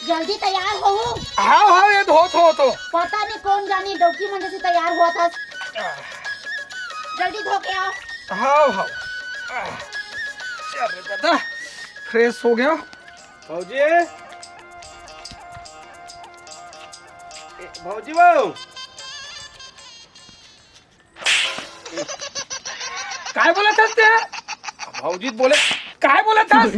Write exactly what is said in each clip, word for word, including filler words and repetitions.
जल्दी तैयार होहू। हाव, हाव, ये धोत हों तो। पता नहीं कौन जानी डौकी मन जैसे तैयार होवत हस। जल्दी धो के आव। हाव, हाव। चल रे दादा, fresh हो गेंव। भौजी, ए, भौजी वो। काय बोलत हस ते? भौजी बोले। काय बोलत हस?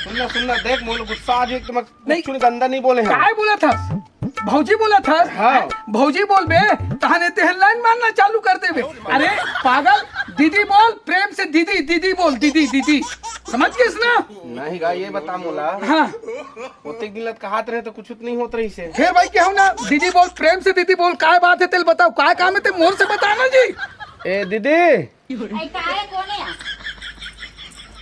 सुन ना, सुन ना, देख, मोला गुस्सा आ जाही, तो मैं नहीं। कुछ नहीं, गंदा नहीं बोले हँव। काय बोलत हस? भौजी बोलत हस? हाँ। भौजी बोलबे, तहने तेह line मारना चालू कर देबे। अरे पागल, दीदी बोल, प्रेम से दीदी, दीदी बोल, दीदी, दीदी। समझ गेस ना? नहीं गा, ये बता मोला। हाँ। ओतेक दिन ले त कहात रहे त कुछु त नहीं होत रहिसे। फेर भाई केहेंव ना, दीदी बोल, प्रेम से दीदी बोल, काय बात हे तेला बताव, काय काम हे ते मोर से बता ना जी। ए दीदी। आई काय कोन हे?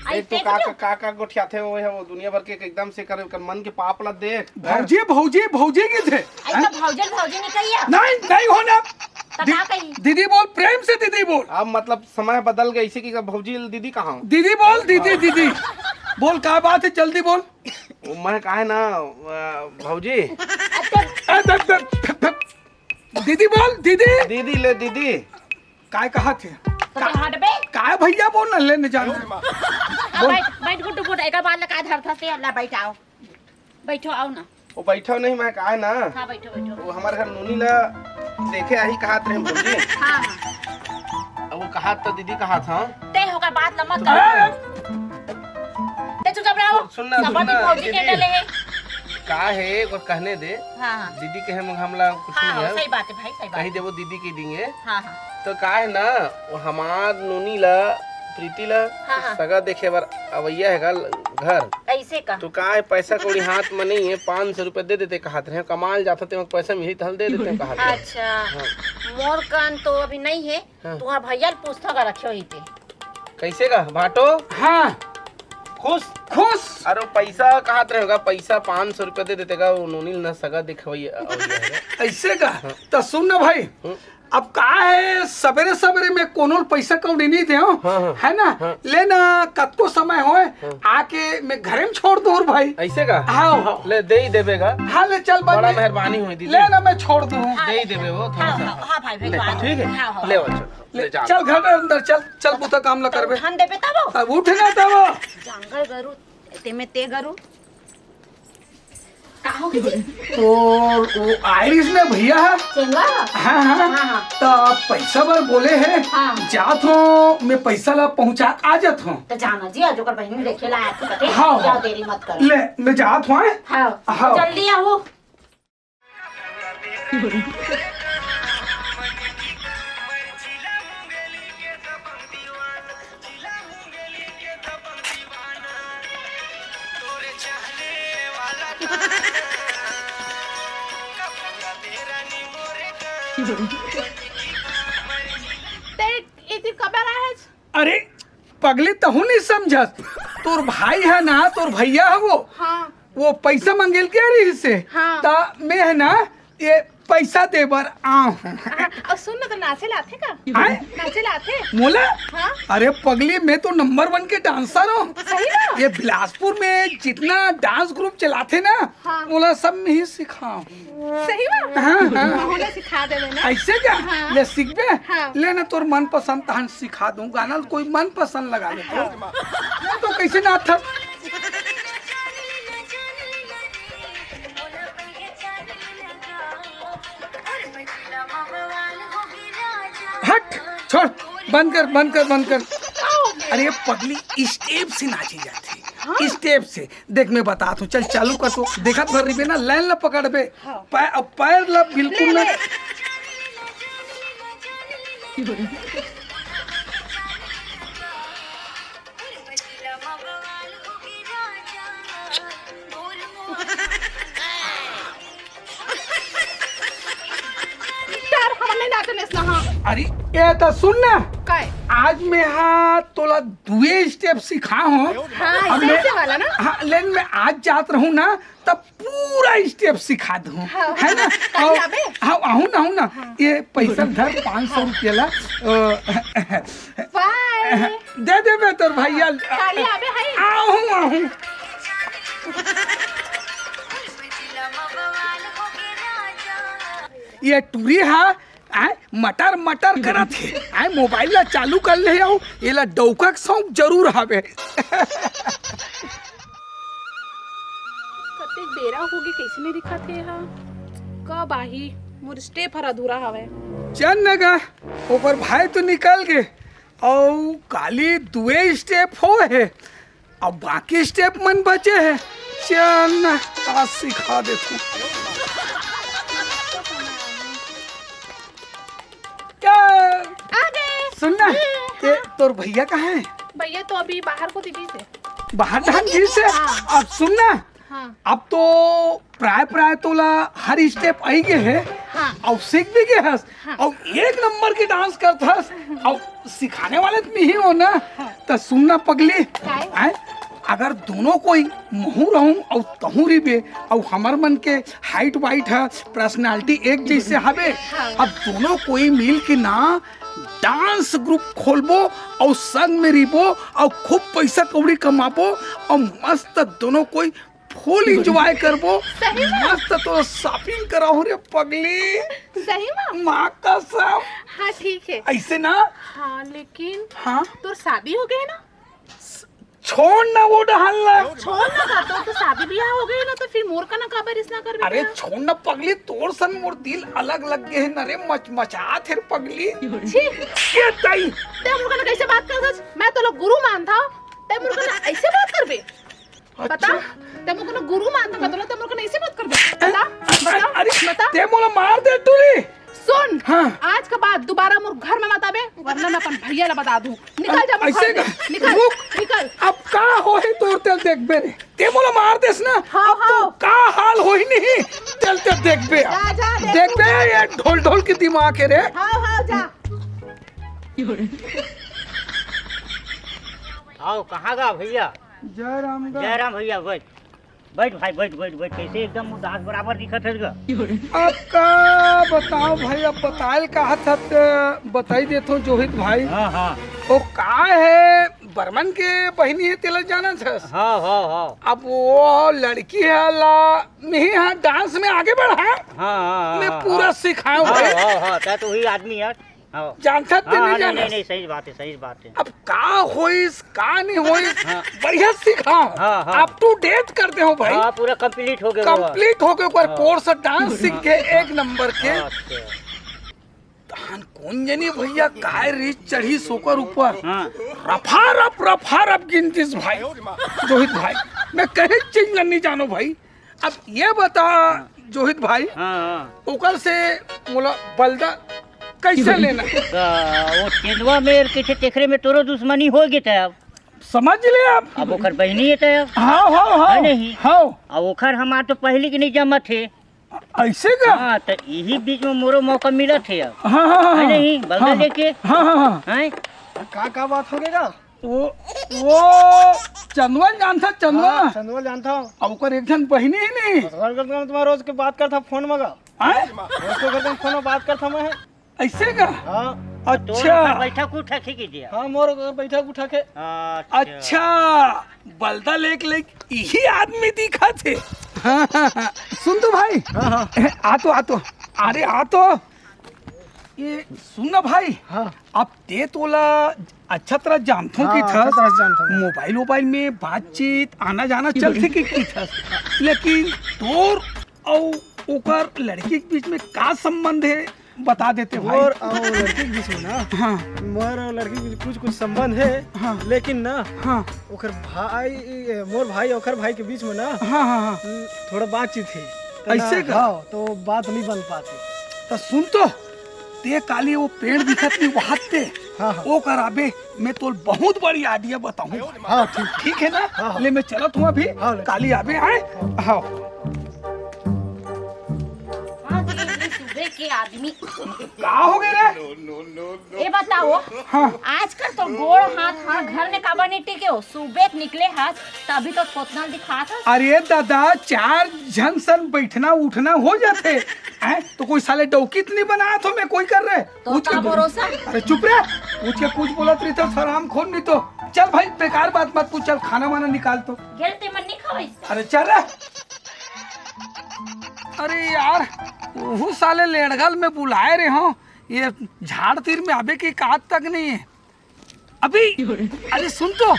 आई एक तो देख का लो। का, का, का गोठियाथे वो हे, वो दुनिया भर के एकदम से करे, कर मन के पाप ला देख। भौजी, भौजी, भौजी कहिथे। आई तो भौजी, भौजी नहीं कहिया। नहीं, नहीं हो ना। तो दी-, का कही? दीदी बोल, प्रेम से दीदी बोल। अब मतलब समय बदल गे, इसे कि भौजी दीदी कहां? दीदी बोल, दीदी, दीदी। बोल, का बात हे, जल्दी बोल। वो मैं काहे ना, अ, भौजी। अच्छा। ए, देख, देख, देख, देख। दीदी बोल, दीदी। दीदी ले, दीदी। काय कहाथे? तो का-, हटबे? काय भैया बोल ना, ले न जान। हाँ, बोल। बैठ, बैठ गुड्डू, बैठ, एकर बाद ले का धरथस ते, ला बैठ, आव। बैठो, आव ना। वो बैठो नहीं, मैं काहे ना। हाँ, बैठो, बैठो। वो हमर घर नोनी ला देखे आही कहात रहे भौजी। हाँ, हाँ। अब वो कहात तो दीदी कहात, हाँ। ते ओकर बात ला मत कर। हाँ। ते चुपचाप रहो। सुन ना, सब सुन आदमी ना, भौजी के दीदी। डले हे। का हे, ओकर कहने दे। हाँ, हाँ। दीदी कहे मग हमला कुछ हाँ, नहीं है। सही बात हे भाई, सही बात कही हे। देबो दीदी के दिंगे। हाँ, हाँ। तो का हे ना, वो हमार नोनी ला, प्रीति ला, हाँ, हाँ। सगा देखे बर अवैया हे गा घर। ऐसे का? तो का हे, पैसा कौड़ी हाथ में नहीं हे, पाँच सौ रुपया दे देते कहात रहे, कमाल जाता ते पैसा मिली त हम दे देते कहात रहे। अच्छा। हाँ। मोर कन तो अभी नहीं हे, हाँ। तुहार भैया ल पूछथों का रखे होही ते। कैसे का भाटो? हाँ। खुश? खुश। अरे वो पैसा कहात रहे गा, पैसा पाँच सौ रुपया दे देते गा, वो नोनी ल ना सगा देखवैया अवैया हे। ऐसे का? हाँ। त सुन ना भाई, हम्म। अब का हे, सबेरे सबेरे में कोनो ल पैसा कौड़ी नहीं देंव, हाँ, हाँ। है ना? हाँ। ले ना, कतको समय होय, हाँ। आके मैं घरे में छोड़ दूं भाई। ऐसे का? हाँ, हाँ। ले, दे ही देबे गा। हाँ, ले चल, बड़ा बंदी। मेहरबानी होही दीदी। ले ना, मैं छोड़ दूं। हाँ, दे ही देबे वो, थोड़ा हाँ, सा। हाँ, हाँ, भाई, भाई, ले, बात ठीक हे? हाँ, हाँ। ले, आओ, चलो। ले, ले, चल। चल घर अंदर, चल, चल, बुता काम ला तो करबे। उठन देबे तब वो? तब उठे ना तब वो। जंगल गरु, ते में ते गरु। का हो गई? तो वो आइरिस ने भैया हे। चेंगा? हाँ, हाँ। हाँ, हाँ। तो पैसा बर बोले हे। हाँ। जात हों, मैं पैसा ला पहुँचा आ जात हों। तो जाना जी, आज ओकर बहिनी देखे ला आथे कथे। हाँ, क्या हाँ। देरी मत करो। ले, मैं जात हों, हैं? हाँ। हाँ। जल्दी आओ। ते इति कबर आए हस? अरे पगली, तहू नहीं समझस। तोर भाई हे ना, तोर भैया हे वो। हाँ। वो पैसा मंगेल के रहिसे। हाँ। त मैं हे ना, ये पैसा दे बर आव हूँ। हाँ, अउ सुन ना, तो नाचे ला आथे का? आय? नाचे ला आथे? मोला? हाँ। अरे पगली, मैं तो number one के dancer हों। सही में? ये बिलासपुर में जितना dance group चलाथे ना, हाँ। मोला सब मैं ही सिखाव हूँ। सही में? हाँ, हाँ। हमला सिखा देबे ना। ऐसे का? हाँ। ले सीखबे? हाँ। ले ना, तोर मनपसंद तहन सिखा दूँ। गाना कोई मनपसंद लगा ले तो। हाँ। तो कैसे नाचथस? हट, छोड़, बंद कर, बंद कर, बंद कर। अरे ये पगली step से नाची जाती है। हाँ। Step से। देख मैं बतात हूँ, चल चालू कर तो। देखत भर रहिबे ना, line ला पकड़बे। हाँ। पै-, अब पैर ला बिल्कुल ले, ना। ले। यार, हमन नहीं नाचन अइसना, हाँ। अरे, ए त सुन ना। काय? आज मैं हा तोला दुए step सिखा हूँ। हाँ, अब ऐसे, मैं, ऐसे वाला ना? हाँ, लेकिन मैं आज जात रहूँ ना, तब पूरा step सिखा दूँ, हाँ, है ना? काली आबे? हाँ, आहूँ ना, आहूँ ना। हाँ। ये पैसा धर, पाँच सौ रुपया ला। अ, Bye। दे देबे तोर भैया। काली आबे है। आहूँ, आहूँ। ये टूरी हा, आय, मटर मटर करत हे। आय, मोबाइल ला चालू कर ले, अउ एला डौका के शौक जरूर हवे। कतेक बेरा होगे, कइसे नइ दिखत हे हा? कब आही? मोर स्टेप हर अधूरा हवय। चल न गा, ओकर भाई तो निकल गे, अउ काली दुए स्टेप होए हे, अब बाकी स्टेप मन बचे हे। चल न, आज सिखा देथों। क्या? आ गए। सुन ना, हम्म, ये हाँ। तोर भैया कहाँ हे? भैया तो अभी बाहर कोती गिस हे। बाहर डाहन गिस हे? हाँ। अब सुन ना, हाँ। अब तो प्राय प्राय तोला हर स्टेप आई गे हे, हाँ। अउ सीख भी गे हस, हाँ। अउ एक नंबर के डांस करत हस, अउ सिखाने वाले त मिही हो ना, हाँ। त सुन ना पगली, काय? आय, अगर दोनों कोई महूँ रहूँ अउ तहूँ रहिबे, अउ हमर मन के हाइट वाइट ह, पर्सनालिटी एक जइसे हवे, हाँ। अब दोनों कोई मिल के ना डांस ग्रुप खोलबो अउ संग में रहिबो अउ खूब पइसा कौड़ी कमाबो अउ मस्त दोनों कोई फुल एंजॉय करबो। सही में? मस्त तो शॉपिंग कराहूँ रे पगली। सही में? माँ कसम। हाँ, ठीक हे। अइसे ना? हाँ, लेकिन हाँ? तोर शादी हो गे ना? छोड़ ना वो डहन ला। छोड़ ना, का तो, तो शादी बियाह हो गे ना, तो फिर मोर कना काबर अइसना करबे अरे ना? छोड़ ना पगली, तोर सन मोर दिल अलग लग गे हे ना रे, मचमचात हे रे पगली। छी। के तई? तैं मोर कना कइसे बात करत हस? मैं तोला गुरु मानथों, तैं मोर कना अइसे बात करबे? बता, अच्छा। तैं मोर कना गुरु मानथस, मैं तोला, तैं मोर कना अइसे बात करबे? बता, बता, अरे, बता। तैं मोला मार दे टूरी। सुन, हाँ। आज के बाद दोबारा मोर घर में मत आबे, वरना मैं अपन भैया ला बता दूँ। निकल जा मोर अइसे घर से, का? निकल, रुक। निकल। अब का होही तोर तेला देखबे रे। तैं मोला मार देस ना, हाँ, अब तो हाँ। का हाल होही नहीं, तेला तें देखबे। जा, जा, देख देखबे, तू। ये ढोल ढोल के दिमाग हे रे। हाँ, हाँ, जा। आओ, कहाँ गा भैया? जय राम गा। जय राम भैया, बैठ। बैठ भाई, बैठ, बैठ, बैठ। कइसे एकदम उदास बराबर दिखत हस गा? अब का बतावँ भाई, अब बताय ल कहत हस त बताई देथों जोहित भाई। हाँ, हाँ। वो का हे, बर्मन के बहिनी हे, तेला जानत हस? हाँ, हाँ, हाँ। अब वो लड़की हे ला, मिही हा डांस में आगे बढ़ा। हाँ, हाँ, हाँ, मैं हाँ, पूरा हाँ। सिखावँ हाँ, भाई। हाँ, हाँ, तैं तो वही आदमी यार। हाँ। जानथस त हाँ, नहीं हाँ, नहीं, जानस? नहीं, नहीं, सही बात हे, सही बात हे। अब का होइस, का नहीं होइस, हाँ। बढ़िया सिखावँ। हाँ, हाँ। Up to date कर देहूँ भाई। हाँ, पूरा complete हो गे वो। Complete हो गे, ओकर हाँ। Course डांस सीख के एक नंबर के। हाँ, अच्छा। तहन कोन जनी भैया काय रीस चढ़िस ओकर ऊपर। हाँ। रफा रफ, रफा रफ गिनतिस भाई, जोहित भाई। मैं कहेच चीज ल नहीं जानों भाई। अब ये बता हाँ। जोहित भाई, हाँ, हाँ। ओकर से मोला बलदा कइसे लेना? त वो चंदवा मेर कइसे तेखरे में तोरो दुश्मनी हो गे त अब। समझ ले अब। अब ओकर बहिनी हे त अब। हाँ, हाँ, हाँ। हे नहीं? हाँ। अब ओकर हमार तो पहिली के नहीं जमत हे। अइसे का? हाँ, त इही बीच में मोरो मौका मिलत हे अब। हाँ, हाँ, हाँ, हे हाँ। नहीं? बलदा हाँ, लेके। हाँ, हाँ, हाँ। हैं? का, का बात हो गे गा? वो, वो चंदवा ल जानथस, चंदवा? हाँ, चंदवा ल जानथों। अब ओकर एक झन बहिनी हे नहीं? ओकर घर में तुम्हार रोज के बात करथों फोन में गा। हैं? रोज के घर में फोन में बात करथों मैं। अइसे का? हाँ। अच्छा। तोर घर बैठक उठक हे कि दिया? हाँ, मोर घर बैठक उठक हे। अच्छा। अच्छा, बलदा लेके लेके इही आदमी दिखत हे। हाँ, हाँ, हाँ। सुन तो भाई। हाँ, हाँ। ए, आ तो, आ तो। अरे आ तो। ये सुन ना भाई। हाँ। अब तैं तोला अच्छा तरह जानथों हाँ, कि अच्छा थस। तरह जानथों। मोबाइल वोबाइल में बातचीत, आना जाना चलथे कि, कि थस। लेकिन तोर अउ ओकर लड़की के बीच में का संबंध हे, बता देते भाई। मोर अउ लड़की के बीच में ना, हाँ। मोर अउ लड़की के बीच कुछ, कुछ संबंध हे, हाँ। लेकिन ना, हाँ। ओकर भाई, मोर भाई, ओकर भाई के बीच में ना, हाँ, हाँ, हाँ। थोड़ा बातचीत हे। त ना, अइसे का? हाँ, त बात नहीं बन पाथे। त सुन तो, तैं काली वो पेड़ दिखत नहीं, वहाँ तैं, हाँ, हाँ। वो कराबे, मैं तोला बहुत बड़ी idea बताहूँ। हाँ, ठीक। ठीक हे ना? हाँ, हाँ। ले, मैं चलत हूँ अभी, हाँ, ले। काली आबे, आय? हाँ। हाँ, ये, ये सुबह के आदमी। का हो गे रे? ये बताओ, हाँ। आजकल तोर गोड़ हाथ ह घर में काबर नहीं टिके हो? सुबह के निकले हस, तभी तो थोथना दिखात हस। अरे दादा, चार झन सन बैठना उठना हो जाथे। हैं? त कोई साले डौकी त नहीं बनात हों मैं कोई कर रहे? तो कुछ का के बोल-, भरोसा? अरे चुप रे, कुछ के कुछ बोलत रहिथस हरामखोर नहीं तो। चल भाई, बेकार बात मत पूछ, चल खाना वाना निकाल तो। गेल ते मन नहीं खावे इसका। अरे चल रे। अरे यार, ओहू साले लेड़गल में बुलाए रहे हो, ये झाड़ तीर में आबे के कात तक नहीं है अभी। अरे सुन तो,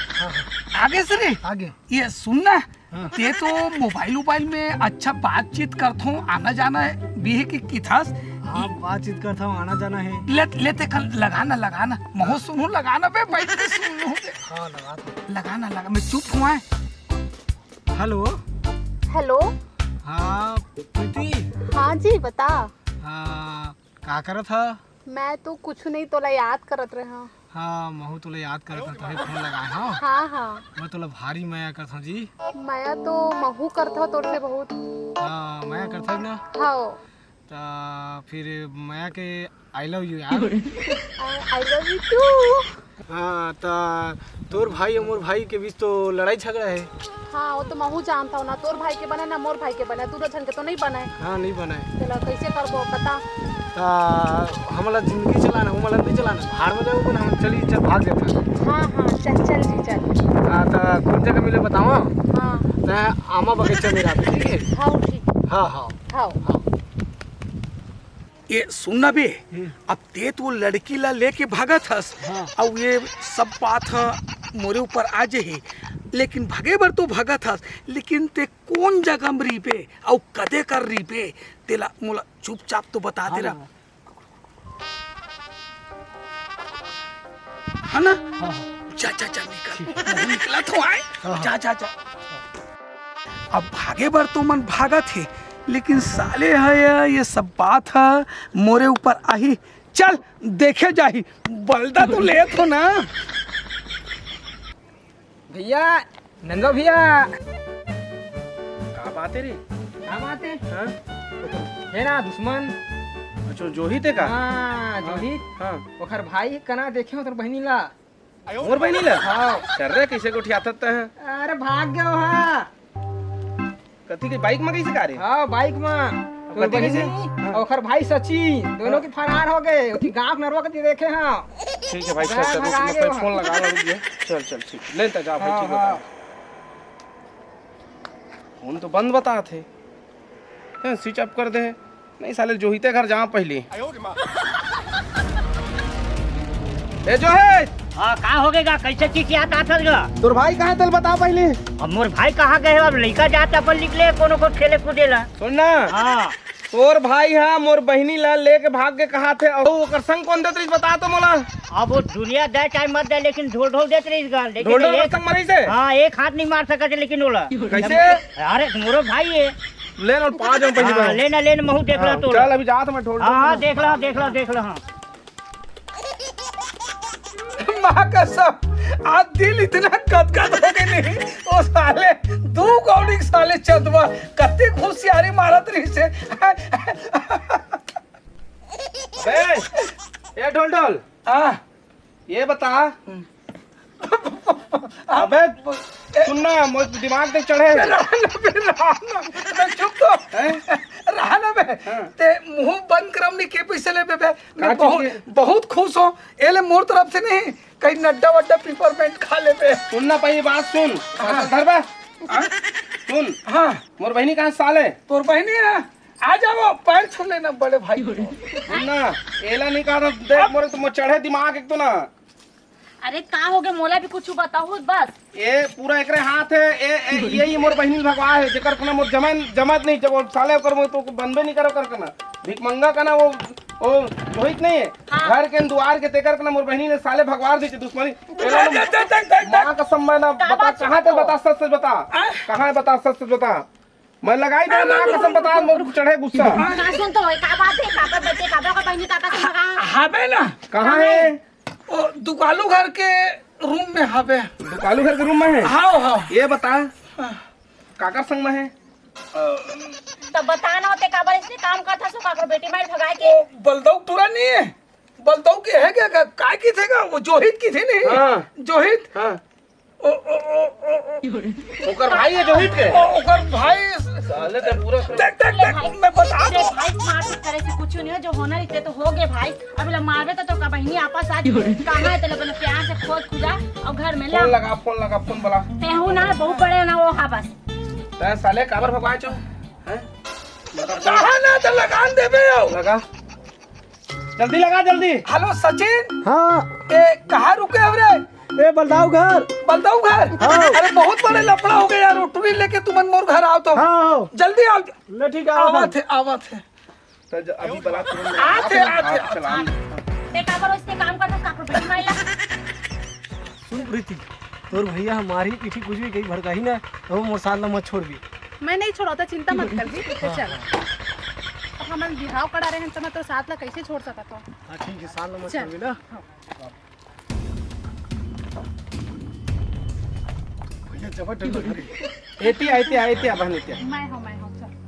आगे से रे। आगे। ये सुन ना, हाँ। ते तो मोबाइल वोबाइल में अच्छा बातचीत करथो, आना जाना है भी है कि किथस? हाँ, बातचीत करथो, आना जाना है। ले, ले ते कल लगाना, लगाना, महू सुनू, लगाना बे, बैठ के सुनू बे। हाँ, लगा दो। लगाना, लगा, मैं चुप हुआ है। हेलो। हेलो। हाँ, प्रीति। हाँ जी, बता। हाँ, का करत ह? मैं तो कुछ नहीं, तोला याद करत रहा। हाँ, महू तोला याद करत हूँ, तभी फोन लगाए हूँ। हाँ, हाँ। मैं तोला भारी मया करत हूँ जी। मया तो महू करत हूँ तोर से बहुत। हाँ, मया करत हूँ ना। हाँ। त फिर मया के I love you यार। I love you too। हाँ, त तोर भाई और मोर भाई के बीच तो लड़ाई झगड़ा है। हाँ, वो तो महू जानता हूँ ना, तोर भाई के बने ना मोर भाई के बने, दोनों झन के तो नहीं बने। हाँ, नहीं बने। चलो, कैसे करबो बता। त हमला जिंदगी चलाना, हमला नहीं चलाना, भाड़ में जाओ, हम चली, चल भाग जाता। हाँ, हाँ, चल, चल जी, चल। हाँ, त कौन जगह मिले बतावा। हाँ। त आमा बगीचा में रहते, ठीक है? हाँ, ठीक। हाँ, हाँ। हाँ। हाँ। ये सुन ना बे, हम्म। अब ते तो लड़की ला लेके भागत हस, हाँ। अउ ये सब बात ह मोरे ऊपर आ जाही, लेकिन भगे बर तो भागत हस, लेकिन ते कौन जगह में रहिबे अउ कदे कर रहिबे, तेला मोला चुपचाप तो बता हाँ, दे रहा। हाँ। है ना? हाँ, हाँ। जा, जा, जा, निकल। ठीक। महू निकला तो आए। हाँ, हाँ। जा, जा, जा। अब भागे बर तो मन भागत हे, लेकिन साले ह ये, ये सब बात ह मोरे ऊपर आही। चल, देखे जाही। बलदा तो लेत हो ना। भैया, नंदो भैया। का बात है रे? का बात है? हाँ? है ना दुश्मन। अच्छा, जोहित है का? हाँ, हाँ, जोहित। हाँ। ओखर भाई कना देखे हो तोर बहिनी ला। मोर बहिनी ला? हाँ। चल रे, कैसे गोठियाथत है? अरे भाग गयो हा। कथी के बाइक में कैसे का रे? हाँ, बाइक में। अब तोर कथी बहिनी कैसे? हाँ। और ओखर भाई सचिन, दोनों हाँ। के फरार हो गए। उठी गांव नरवा के देखे हाँ। ठीक है भाई, चल, चल, रुक, मैं फोन लगा ला, रुक जा। चल, चल, ठीक। ले त जा भाई, हाँ, ठीक बता। हाँ। फोन तो बंद बतात हे। हैं, स्विच ऑफ कर दे हे। नहीं साले, जोहिते घर जा पहली। ए जोहित! हाँ, का हो गए गा? कैसे चिचियात आथस गा? तोर भाई कहाँ तेल बता पहली? अब मोर भाई कहाँ गए? अब लइका जात अपन निकले कोनो को खेले कूदे ला। सुन ना। हाँ। तोर भाई हा मोर बहिनी ला लेके भाग के कहाथे, अउ ओकर संग कोन देत रहिस बता तो मोला। अब वो दुनिया दे चाहे मत दे, लेकिन ढोल ढोल देत रहिस गा, लेकिन ढोल ढोल एक, संग मरइस हे? हाँ, एक हाथ नहीं मार सकत हे, लेकिन ओला। कैसे? अरे, मोरो भाई है। ले ना, पा जाऊं पहली हाँ, बार। ले ना, ले ना, महू देख ला हाँ, तो। चल, अभी जात मैं ढोल हाँ, ढोल हाँ, देख ला, देख ला, देख ला, हाँ। माँ कसम, आज दिल इतना गदगद हो गए नहीं, ओ साले, दू गौड़ी साले चंदवा, कत्ती होशियारी मारत रहिस हे। अबे, ए ढोल ढोल। हाँ। ये बता। हम्म। अबे, सुन ना, मोर दिमाग पे चढ़े। रहा ना बे, रहा ना। बे, चुप तो। हैं? रहा ना बे। हाँ। ते मुंह बंद करम नहीं के पैसे लेबे बे। मैं का चीज बहुत, के? बहुत खुश हूँ। ए ले मोर तरफ से नहीं, कहीं नड्डा वड्डा पिपरमेंट खा लेबे। सुन ना, पहली बात सुन। हाँ। धर बे। हाँ? सुन। हाँ। मोर बहिनी कहाँ साले? तोर बहिनी है? आ जाओ, पैर छू लेना बड़े भाई को। सुन ना, एला नहीं कहा था, देख अब मोरे तो मोर चढ़े दिमाग एक तो ना। अरे का हो गए, मोला भी कुछ बताओ बस। ए पूरा एकरे हाथ है, ए, ए ये ही मोर बहिनी भगवा है, जेकर कना मोर जमन जमत नहीं, जब वो साले ओकर मोर तो बनबे नहीं करो कर कना। भिकमंगा कना वो, वो रोहित नहीं है, हाँ। घर के दुआर के तेकर कना मोर बहिनी ने साले भगवार दी थी दुश्मनी। देख, देख, देख, देख, देख। माँ कसम मैं ना का बता, बात कहाँ ते सुनाओ? बता, सच सच बता। आ? कहाँ है बता, सच सच बता। मैं लगाई दे, माँ कसम बता, मोर चढ़े गुस्सा। हाँ, सुन तो, का बात है? काका बच्चे, काका का बहिनी, काका से लगा। हबे ना। कहाँ है? ओ, दुकालू घर के रूम में हबे। दुकालू घर के रूम में है? हाँ, हाँ। ये बता, हाँ। काकर संग में है? तब बता ना होते, काबर इसने काम करता सो, काकर बेटी मार भगाए के। ओ, बलदऊ टूरा नहीं है? बलदऊ के है क्या? का, काय की थे का? वो जोहित की थी नहीं? हाँ। जोहित? हाँ। ओ, ओ, ओ, ओ, ओ। ओकर भाई है जोहित के? ओ, ओकर भाई। साले ते पूरा देख, देख, देख, मैं बता अरे दूं। भाई, मार पीट करे से कुछ नहीं हो, जो होना रहते तो हो गए भाई। अब ला मारबे तो, तो का बहिनी आपस आ जाए। कहाँ है तेरे बने प्यार से खोज खुजा और घर में ला। फोन लगा, फोन लगा, फोन बुला। तेहू ना बहुत बड़े ना वो हा बस। तै साले काबर भगवाए चो? हैं? कहा ना तो लगान देबे हो। लगा, जल्दी लगा, जल्दी। हेलो सचिन। हाँ। ए, कहाँ रुके हो रे? ए, बलदाऊ घर। बलदाऊ घर? हाँ। अरे, बहुत बड़े लफड़ा हो गया यार, टुरी लेके तुमन मोर घर आओ तो। हाँ, आओ। जल्दी आओ। ले, ठीक है, आओ। आवत है, आवत है। तो ज-, अभी बला तुरंत। आते, आते, आप आते। चलान। ते काबर ओइसने काम करथस, काकरो बेटी माइला? सुन प्रीति, तोर भैया ह मारही पीटही कुछ भी कही भड़काही ना, तो मोर साथ ला मत छोड़बी। मैं नहीं छोड़ौं, चिंता मत करबी। तो चल, अब हमन बिहाव करा रहे हैं, तो मैं तोर साथ ला कैसे छोड़ सकत हूँ? हाँ, ठीक है, साथ ला मत चल। छोड़बी ना। हाँ। भैया जबर डर लग रही है। एती, एती, एती, बहन, एती। मैं हूँ, मैं हूँ, चल।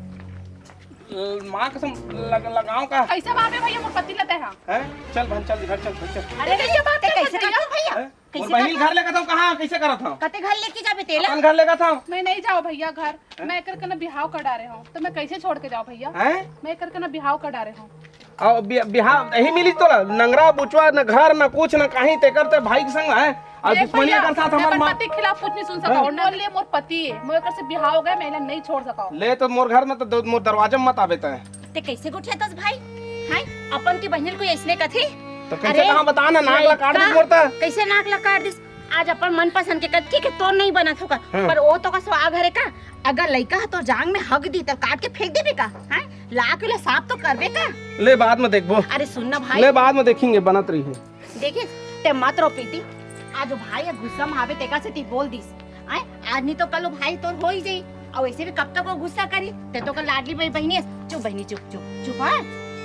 माँ कसम लग-, लगाओ का? कैसे मारबे भैया, मोर पति लेते हैं। हैं? चल बहन, चल घर चल, घर चल। अरे, कैसे बात करते भैया? हैं? कैसे मोर बहिनी घर लेकर था, कहाँ? कैसे करत हूँ? कते घर लेके जाबे तेला? अपन घर लेकर था। मैं नहीं जाओ भैया घर। हैं? मैं एकर कना बिहाव कर डारे हूँ, तो मैं कैसे छोड़ के जाओ भैया? हैं? मैं एकर कना बिहाव कर डारे हूँ। अउ बि-, बिहाव यही मिलिस तोला, नंगरा बुचवा, न घर, न कुछ, न कहीं, तेकर ते भाई के संग है। और देख दुश्मनी भैया, एकर साथ मैं हमर अपन माँ पति के खिलाफ कुछ नहीं सुन सका हूँ। हैं? मोर लिए मोर पति है, मोर एकर से बिहाव हो गया, मैं एला नहीं छोड़ सका हूँ। ले तो मोर घर में तो दो-, मोर दरवाजा में मत आबे तय। ते कैसे गोठियाथस भाई? हैं? अपन के बहिनी ल कोई अइसने कथे? तो कैसे अरे, कहाँ बता ना, नाक ला काट लइका दिस मोर त। कैसे नाक ला काट दिस? आज अपन मनपसंद के कर, ठीक है, तोर नहीं बनत होगा, हाँ। पर वो तो का सुहाग हरे का? अगर लइका ह तोर जांग में हग दी, त काट के फेंक देबे का? हैं? ला के ले साफ तो करबे का? ले, बाद में देखबो। अरे सुन ना भाई। ले, बाद में देखेंगे, बनत रही है। देखिस, ते मत रो प्रीति। आज वो भाई ह गुस्सा में हावे, तेकर सेती बोल दिस। आय, आज नहीं तो कल वो भाई तोर हो ही जाई। अउ वैसे भी कब तक वो गुस्सा करी? ते तो कल लाडली बही-, बहिनी हस। चुप बहिनी, चुप, चुप, चुप, हाँ?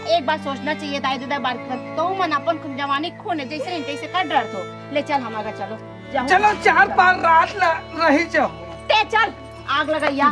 एक बार सोचना चाहिए, दाई ददा बार तो मन अपन जवानी खून है, जैसे नहीं तैसे कर डरत हो। ले चल, हमारा चलो। जाओ। चलो, चार पार रात ला रही जाओ। ते चल, आग लगाइया।